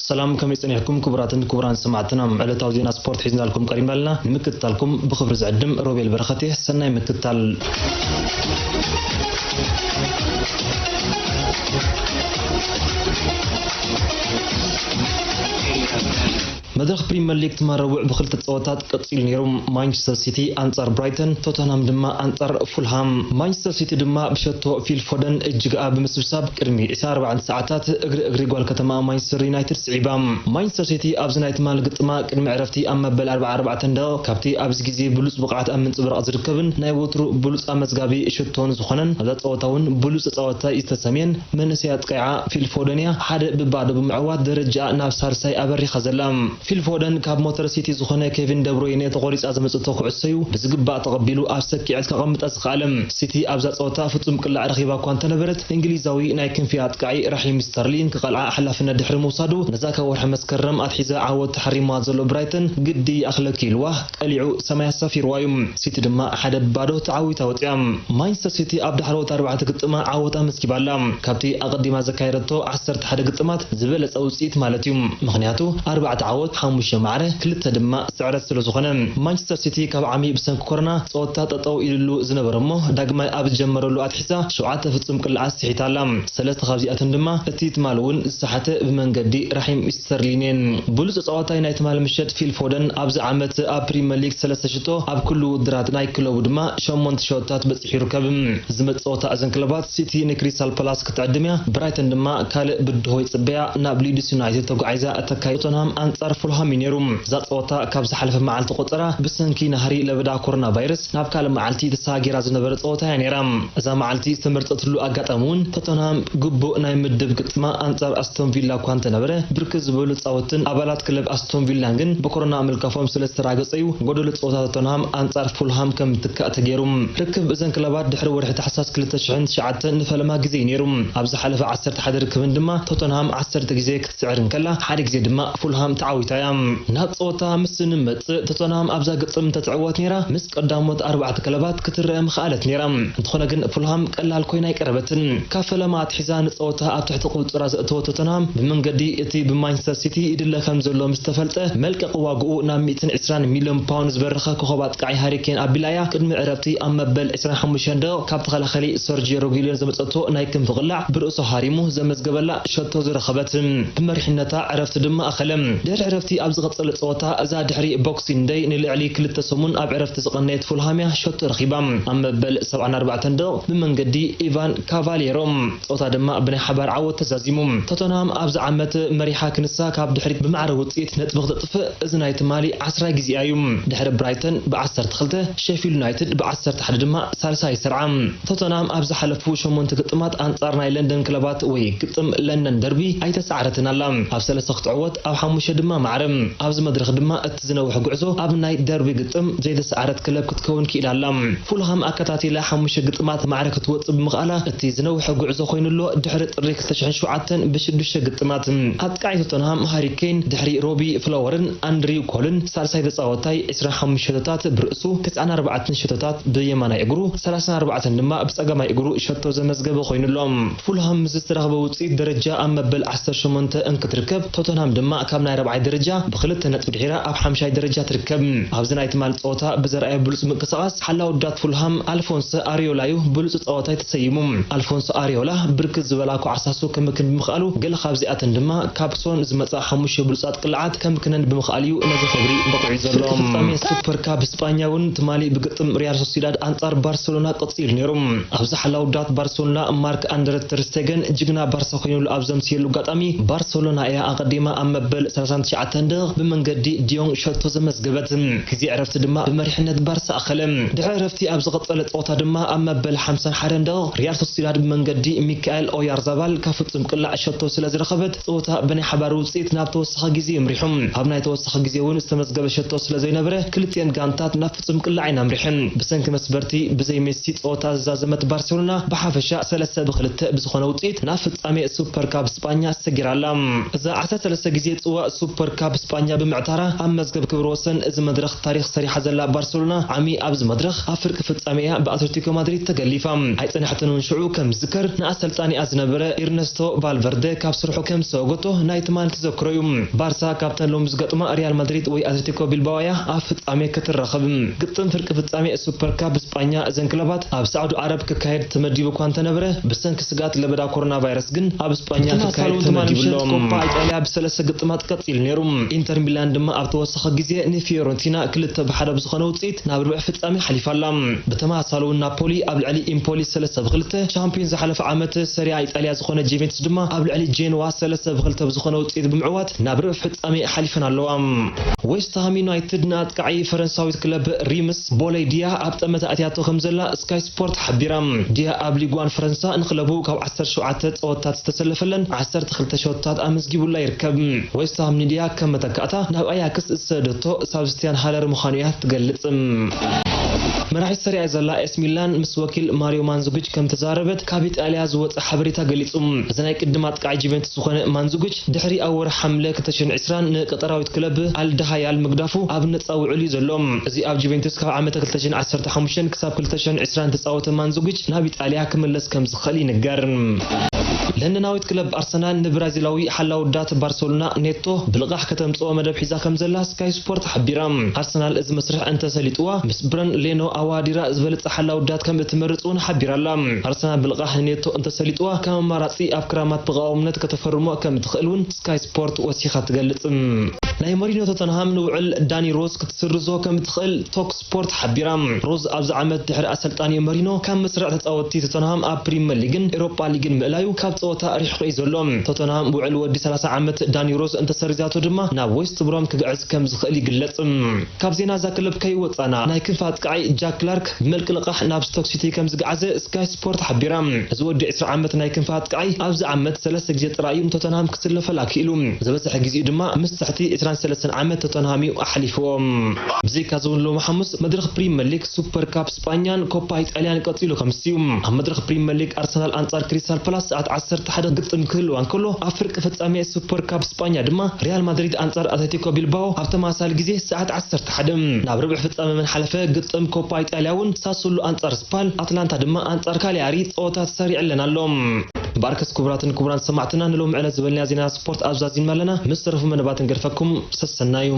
ሰላም፣ ከመይ ጸኒሕኩም ክቡራትን ክቡራን ሰማዕትና? ዕለታዊ ዜና ስፖርት ሒዝናልኩም ቀሪብና ኣለና። ንምክትታልኩም ብኽብሪ ዝዕድም ሮቤል በረኸት እየ። ሰናይ ምክትታል። መድረኽ ፕሪምየር ሊግ ትማል ረቡዕ ብኽልተ ጸወታት ቀጺሉ ነይሩ። ማንቸስተር ሲቲ ኣንጻር ብራይተን፣ ቶተንሃም ድማ ኣንጻር ፉልሃም። ማንቸስተር ሲቲ ድማ ብሸቶ ፊል ፎደን እጅግኣ ብምስብሳብ ቅድሚ ዕስራን ኣርባዕተን ሰዓታት እግሪ እግሪ ጓል ከተማ ማንቸስተር ዩናይትድ ስዒባ። ማንቸስተር ሲቲ ኣብዚ ናይ ትማል ግጥማ ቅድሚ ዕረፍቲ ኣብ መበል ኣርባዓ ኣርባዕተ ደቂቕ ካብቲ ኣብዚ ግዜ ብሉጽ ብቕዓት ኣብ ምንጽብራቕ ዝርከብን ናይ ወትሩ ብሉጽ ኣመዝጋቢ ሸቶን ዝኾነን ኣብዛ ጸወታ እውን ብሉጽ ተጻዋታይ ዝተሰምየን መንእሰይ ኣጥቃዓ ፊል ፎደን እያ ሓደ ብባዶ ብምዕዋት ደረጃኣ ናብ ሳልሳይ ኣበሪኻ ዘላ። ፊል ፎደን ካብ ሞተር ሲቲ ዝኾነ ኬቪን ደብሮይነ ተቖሪጻ ዘመጽእቶ ኩዕሶ እዩ ብዝግባእ ተቐቢሉ ኣብ ሰኪዐት ከቐምጣ ዝኸኣለ። ሲቲ ኣብዛ ጸወታ ፍጹም ቅላዕ ረኺባ እኳ እንተነበረት፣ እንግሊዛዊ ናይ ክንፊ ኣጥቃዒ ራሂም ስተርሊን ክቐልዓ ሓላፍነት ድሕሪ ምውሳዱ፣ ነዛ ካብ ወርሒ መስከረም ኣትሒዛ ዓወት ተሓሪማ ዘሎ ብራይተን ግዲ ይኣኽለኪ ኢልዋ ቀሊዑ ሰማይ ኣሳፊርዋ እዩ። ሲቲ ድማ ሓደ ብባዶ ተዓዊታ ወጺኣ። ማንቸስተር ሲቲ ኣብ ዳሕረዎት ኣርባዕተ ግጥማ ዓወት ኣመዝጊባ ኣላ። ካብቲ ኣቐዲማ ዘካየደቶ ዓሰርተ ሓደ ግጥማት ዝበለጸ ውጽኢት ማለት እዩ። ምኽንያቱ ኣርባዕተ ዓወት፣ ሓሙሽተ ማዕረ፣ ክልተ ድማ ስዕረት ስለ ዝኾነ። ማንቸስተር ሲቲ ካብ ዓሚ ብሰንኪ ኮሮና ጸወታ ጠጠው ኢልሉ ዝነበረ እሞ ዳግማይ ኣብ ዝጀመረሉ ኣትሒዛ ሸውዓተ ፍጹም ቅልዓት ስሒታ ኣላ። ሰለስተ ካብዚኣተን ድማ እቲ ትማል እውን ዝሰሓተ ብመንገዲ ራሂም ስተርሊን እየን። ብሉጽ ተጻዋታይ ናይ ትማል ምሸት ፊል ፎደን ኣብዚ ዓመት ኣብ ፕሪምየር ሊግ ሰለስተ ሽቶ፣ ኣብ ኩሉ ውድድራት ናይ ክለቡ ድማ ሸሞንተ ሸቶታት በጺሑ ይርከብ። ዝመጽእ ጸወታ እዘን ክለባት፣ ሲቲ ንክሪስታል ፓላስ ክትዕድም እያ፣ ብራይተን ድማ ካልእ ብድሆ ይጽበያ ናብ ሊድስ ዩናይትድ ተጓዒዛ እተካይዶ። ቶተንሃም ኣንጻር ፉልሃም እዩ ነይሩ። እዛ ጸወታ ካብ ዝሓለፈ መዓልቲ ቆጸራ ብሰንኪ ናህሪ ለበዳ ኮሮና ቫይረስ ናብ ካልእ መዓልቲ ተሰጋጊራ ዝነበረ ጸወታ እያ ነይራ። እዛ መዓልቲ ዝተመርጸትሉ ኣጋጣሚ እውን ቶተንሃም ግቡእ ናይ ምድብ ግጥማ ኣንጻር ኣስቶን ቪላ እኳ እንተነበረ፣ ብርክት ዝበሉ ተጻወትን ኣባላት ክለብ ኣስቶን ቪላን ግን ብኮሮና ምልካፎም ስለ ዝተራገጸ እዩ ጎደሎ ጸወታ ቶተንሃም ኣንጻር ፉልሃም ከም ትካእ ተገይሩ። ርክብ እዘን ክለባት ድሕሪ ወርሒ ታሕሳስ ክልተ ሽሕን ትሽዓተን ንፈለማ ግዜ እዩ ነይሩ። ኣብ ዝሓለፈ ዓሰርተ ሓደ ርክብን ድማ ቶተንሃም ዓሰርተ ግዜ ክትስዕር እንከላ፣ ሓደ ግዜ ድማ ፉልሃም ተዓዊታ እያ። ናብ ጸወታ ምስ እንመጽእ፣ ቶተንሃም ኣብዛ ግጥም እንተትዕወት ነይራ፣ ምስ ቀዳሞት ኣርባዕተ ክለባት ክትረአ ምኽኣለት ነይራ። እንተኾነ ግን፣ ፉልሃም ቀላል ኮይና ኣይቀረበትን። ካብ ፈለማ ኣትሒዛ ንጸወታ ኣብ ትሕቲ ቁጽራ ዘእተወ ቶተንሃም፣ ብመንገዲ እቲ ብማንቸስተር ሲቲ ይድለ ከም ዘሎ ምስ ተፈልጠ፣ መልቀቂ ዋግኡ ናብ ሚእትን ዕስራን ሚልዮን ፓውንድ ዝበረኸ ኮኸብ ኣጥቃዒ ሃሪ ኬን ኣቢላያ ቅድሚ ዕረፍቲ ኣብ መበል ዕስራን ሓሙሽተን ደቂቕ ካብ ተኸላኸሊ ሰርጂዮ ሮጊሊዮን ዘመጸቶ ናይ ክንፊ ቅላዕ ብርእሱ ሃሪሙ ዘመዝገበላ ሸቶ ዝረኸበት። ብመሪሕነታ ዕረፍቲ ድማ ኣኸለ። ድሕሪ ዕረፍቲ ኣብ ዝቐጸለ ጸወታ፣ እዛ ድሕሪ ቦክሲንግ ደይ ንልዕሊ ክልተ ሰሙን ኣብ ዕረፍቲ ዝቐነየት ፉልሃም እያ ሸቶ ረኺባ። ኣብ መበል ሰብዓን ኣርባዕተን ደቂቕ ብመንገዲ ኢቫን ካቫልየሮ ጸወታ ድማ ብናይ ሓባር ዓወት ተዛዚሙ። ቶተንሃም ኣብዚ ዓመት መሪሓ ክንሳ ካብ ድሕሪት ብማዕረ ውጽኢት ነጥቢ ክተጥፍእ እዚ ናይ ትማሊ ዓስራይ ግዜኣ እዩ። ድሕሪ ብራይተን ብዓሰርተ ክልተ፣ ሼፊልድ ዩናይትድ ብዓሰርተ ሓደ ድማ ሳልሳይ ይሰርዓ። ቶተንሃም ኣብ ዝሓለፉ ሸሞንተ ግጥማት ኣንጻር ናይ ለንደን ክለባት ወይ ግጥም ለንደን ደርቢ ኣይተሰዓረትን ኣላ። ኣብ ሰለስተ ክትዕወት፣ ኣብ ሓሙሽተ ድማ ማዕረ። ኣብዚ መድረኽ ድማ እቲ ዝነውሐ ጉዕዞ ኣብ ናይ ደርቢ ግጥም ዘይተሰዓረት ክለብ ክትከውን ክኢላ ኣላ። ፉልሃም ኣከታቲላ ሓሙሽተ ግጥማት ማዕረ ክትወጽእ ብምኽኣላ፣ እቲ ዝነውሐ ጉዕዞ ኮይኑሎ ድሕሪ ጥሪ ክልተ ሽሕን ሸውዓተን ብሽዱሽተ ግጥማት። ኣጥቃዒ ቶተንሃም ሃሪ ኬን ድሕሪ ሮቢ ፍላወርን ኣንድሪው ኮልን ሳልሳይ ተጻዋታይ ዕስራን ሓሙሽተን ሸቶታት ብርእሱ፣ ተስዓን ኣርባዕተን ሸቶታት ብየማናይ እግሩ፣ ሰላሳን ኣርባዕተን ድማ ብጸጋማይ እግሩ ሸቶ ዘመዝገበ ኮይኑሎ። ፉልሃም ምስ ዝተረኽበ ውጽኢት ደረጃ ኣብ መበል ዓሰርተ ሸሞንተ እንክትርከብ፣ ቶተንሃም ድማ ካብ ናይ ራብዓይ ደረጃ ብኽልተ ነጥቢ ድሒራ ኣብ ሓምሻይ ደረጃ ትርከብ። ኣብዚ ናይ ትማል ጸወታ ብዘርኣዮ ብሉጽ ምንቅስቓስ፣ ሓላው ዳት ፉልሃም ኣልፎንሶ ኣሪዮላ እዩ ብሉጽ ተጻዋታይ ተሰይሙ። ኣልፎንሶ ኣሪዮላ ብርክት ዝበላ ኳዕሳሱ ከምክን ብምኽኣሉ፣ ገለ ካብዚኣተን ድማ ካብ ሶን ዝመጻ ሓሙሽተ ብሉጻት ቅልዓት ከምክነን ብምኽኣል እዩ ነዚ ክብሪ በቒዑ ዘሎ። ፍጻሜ ሱፐር ካፕ ስጳኛ እውን ትማሊ ብግጥም ሪያል ሶሲዳድ ኣንጻር ባርሰሎና ቀጺሉ ነይሩ። ኣብዚ ሓላው ዳት ባርሰሎና ማርክ ኣንድረ ተር ስቴገን ጅግና ባርሳ ኮይኑሉ ኣብ ዘምስየሉ ኣጋጣሚ፣ ባርሰሎና እያ ኣቐዲማ ኣብ መበል ሰላሳን ትሽዓተን ደቂቕ ብመንገዲ ዲዮንግ ሸቶ ዘመዝገበት። ግዜ ዕረፍቲ ድማ ብመሪሕነት ባርሳ ኣኸለ። ድሕሪ ዕረፍቲ ኣብ ዝቐጸለ ጸወታ ድማ ኣብ መበል ሓምሳን ሓደን ደቂቕ ሪያል ሶሲዳድ ብመንገዲ ሚካኤል ኦያርዛባል ካብ ፍጹም ቅላዕ ሸቶ ስለ ዝረኸበት፣ ጸወታ ብናይ ሓባር ውጽኢት ናብ ተወሳኺ ግዜ ይምሪሑ። ኣብ ናይ ተወሳኺ ግዜ እውን ዝተመዝገበ ሸቶ ስለ ዘይነበረ፣ ክልቲኤን ጋንታት ናብ ፍጹም ቅላዕ እየን ኣምሪሐን። ብሰንኪ መስበርቲ ብዘይ ሜሲ ጸወታ ዝዛዘመት ባርሴሎና ብሓፈሻ ሰለስተ ብክልተ ብዝኾነ ውጽኢት ናብ ፍጻሜ ሱፐር ካፕ ስጳኛ ሰጊራ ኣላ። እዛ ዓሰርተ ሰለስተ ግዜ ጽዋእ ሱፐር ካብ ስጳኛ ብምዕታራ ኣብ መዝገብ ክብረ ወሰን እዚ መድረኽ ታሪኽ ሰሪሓ ዘላ ባርሰሎና ዓሚ ኣብዚ መድረኽ ኣብ ፍርቂ ፍጻሜ እያ ብኣትሌቲኮ ማድሪድ ተገሊፋ። ኣይጸናሕትን እውን ሽዑ ከም ዝዝከር ንኣሰልጣኒኣ ዝነበረ ኤርነስቶ ቫልቨርደ ካብ ስርሑ ከም ዝሰወገቶ ናይ ትማሊ ተዘክሮ እዩ። ባርሳ ካብተን ሎሚ ዝገጥማ ሪያል ማድሪድ ወይ ኣትሌቲኮ ቢልባኦ እያ ኣብ ፍጻሜ ክትራኸብ። ግጥም ፍርቂ ፍጻሜ ሱፐር ካፕ ስጳኛ እዘን ክለባት ኣብ ሳዑዲ ዓረብ ክካየድ ተመዲቡ እኳ እንተነበረ ብሰንኪ ስግኣት ለበዳ ኮሮና ቫይረስ ግን ኣብ ስጳኛ ክካየድ ተመዲቡ ኣሎ። ኮፓ ኢጣልያ ብሰለስተ ግጥማት ቀጺሉ ነይሩ። ኢንተር ሚላን ድማ ኣብ ተወሰኸ ግዜ ንፊዮረንቲና ክልተ ብሓደ ብዝኾነ ውጽኢት ናብ ርብዒ ፍጻሜ ሓሊፋ ኣላ። ብተመሳሳሊ እውን ናፖሊ ኣብ ልዕሊ ኢምፖሊ ሰለስተ ብክልተ፣ ሻምፒዮን ዝሓለፈ ዓመት ሰሪያ ኢጣልያ ዝኾነ ጁቬንቱስ ድማ ኣብ ልዕሊ ጄንዋ ሰለስተ ብክልተ ብዝኾነ ውጽኢት ብምዕዋት ናብ ርብዒ ፍጻሜ ሓሊፈን ኣለዋ። ዌስትሃም ዩናይትድ ንኣጥቃዒ ፈረንሳዊት ክለብ ሪምስ ቦለይ ዲያ ኣብ ጠመተ ኣትያቶ ከም ዘላ ስካይ ስፖርት ሓቢራ። ዲያ ኣብ ሊግ ዋን ፈረንሳ ንክለቡ ካብ ዓሰርተ ሸውዓተ ጸወታት ዝተሰለፈለን ዓሰርተ ክልተ ሸቶታት ኣመዝጊቡላ ይርከብ። ዌስትሃም ንዲያ ከም መተካእታ ናብ ኣያክስ ዝሰደቶ ሳብስቲያን ሃለር ምዃኑ እያ ትገልጽ። መራሒት ሰሪያ ዘላ ኤስ ሚላን ምስ ወኪል ማሪዮ ማንዙኪች ከም ተዛረበት ካብ ኢጣልያ ዝወጸ ሓበሬታ ገሊጹ። እዚ ናይ ቅድም ኣጥቃዒ ጁቬንቱስ ዝኾነ ማንዙኪች ድሕሪ ኣብ ወርሒ ሓምለ ክልተ ሽሕን ዕስራን ንቀጠራዊት ክለብ ኣልዳሃያል ምግዳፉ ኣብ ነጻ ውዕል እዩ ዘሎ። እዚ ኣብ ጁቬንቱስ ካብ ዓመተ ክልተ ሽሕን ዓሰርተ ሓሙሽተን ክሳብ ክልተ ሽሕን ዕስራን ዝተጻወተ ማንዙኪች ናብ ኢጣልያ ክምለስ ከም ዝኽእል ይንገር። ለንደናዊት ክለብ ኣርሰናል ንብራዚላዊ ሓላው ዳት ባርሰሎና ኔቶ ብልቓሕ ከተምጽኦ መደብ ሒዛ ከም ዘላ ስካይ ስፖርት ሓቢራ። ኣርሰናል እዚ መስርሕ እንተሰሊጥዋ ምስ ብረን ሌኖ ኣዋዲራ ዝበለጸ ሓላው ዳት ከም እትመርጽ እውን ሓቢራ ኣላ። ኣርሰናል ብልቓሕ ንኔቶ እንተሰሊጥዋ ከም ኣማራጺ ኣብ ክራማት ብቐዋምነት ከተፈርሞ ከም እትኽእል እውን ስካይ ስፖርት ወሲኻ ትገልጽ። ናይ መሪኖ ቶተንሃም ንውዕል ዳኒ ሮዝ ክትስርዞ ከም እትኽእል ቶክ ስፖርት ሓቢራ። ሮዝ ኣብዚ ዓመት ድሕሪ ኣሰልጣኒ መሪኖ ካብ መስርዕ ተጻወትቲ ቶተንሃም ኣብ ፕሪመር ሊግን ኤሮፓ ሊግን ምእላዩ ካብ ጸወታ ርሒቑ እዩ ዘሎ። ቶተንሃም ውዕል ወዲ ሰላሳ ዓመት ዳኒ ሮዝ እንተሰሪዛቶ ድማ ናብ ዌስት ብሮም ክግዕዝ ከም ዝኽእል ይግለጽ። ካብ ዜና እዛ ክለብ ከይወጻና ናይ ክንፊ ኣጥቃዓይ ጃክ ክላርክ ብመልቂ ልቓሕ ናብ ስቶክ ሲቲ ከም ዝግዓዘ ስካይ ስፖርት ሓቢራ። እዚ ወዲ ዕስራ ዓመት ናይ ክንፊ ኣጥቃዓይ ኣብዚ ዓመት ሰለስተ ግዜ ጥራይ እዩ ንቶተንሃም ክስለፈላ ክኢሉ። ዝበዝሐ ግዜኡ ድማ ምስ ትሕቲ ዕስራን ሰለስተን ዓመት ቶተንሃም እዩ ኣሕሊፍዎ። ብዘይካ እዚ እውን ሎሚ ሓሙስ መድረኽ ፕሪመር ሊግ፣ ሱፐር ካፕ ስጳኛን ኮፓ ኢጣልያን ቀጺሉ ከምሲ እዩ። ኣብ መድረኽ ፕሪመር ሊግ ኣርሰናል ኣንጻር ክሪስታል ፓላስ ሰዓት ዓሰርተ ሓደ ግጥም ክህልዋ እንከሎ፣ ኣብ ፍርቂ ፍጻሜ ሱፐር ካፕ ስጳኛ ድማ ሪያል ማድሪድ ኣንጻር ኣትሌቲኮ ቢልባኦ ኣብ ተመሳሳሊ ግዜ ሰዓት ዓሰርተ ሓደ። ናብ ርብዒ ፍጻሜ መን ሓለፈ ግጥም ኮፓ ኢጣልያ እውን ሳሱሎ ኣንጻር ስፓል፣ ኣትላንታ ድማ ኣንጻር ካሊያሪ ጸወታ ተሰሪዕለን ኣሎ። እምበኣርከስ ክቡራትን ክቡራን ሰማዕትና ንሎሚ ዕለት ዝበልናዮ ዜና ስፖርት ኣብዛዚምና ኣለና። ምስ ተረፉ መደባት እንገድፈኩም ሰሰናዩ።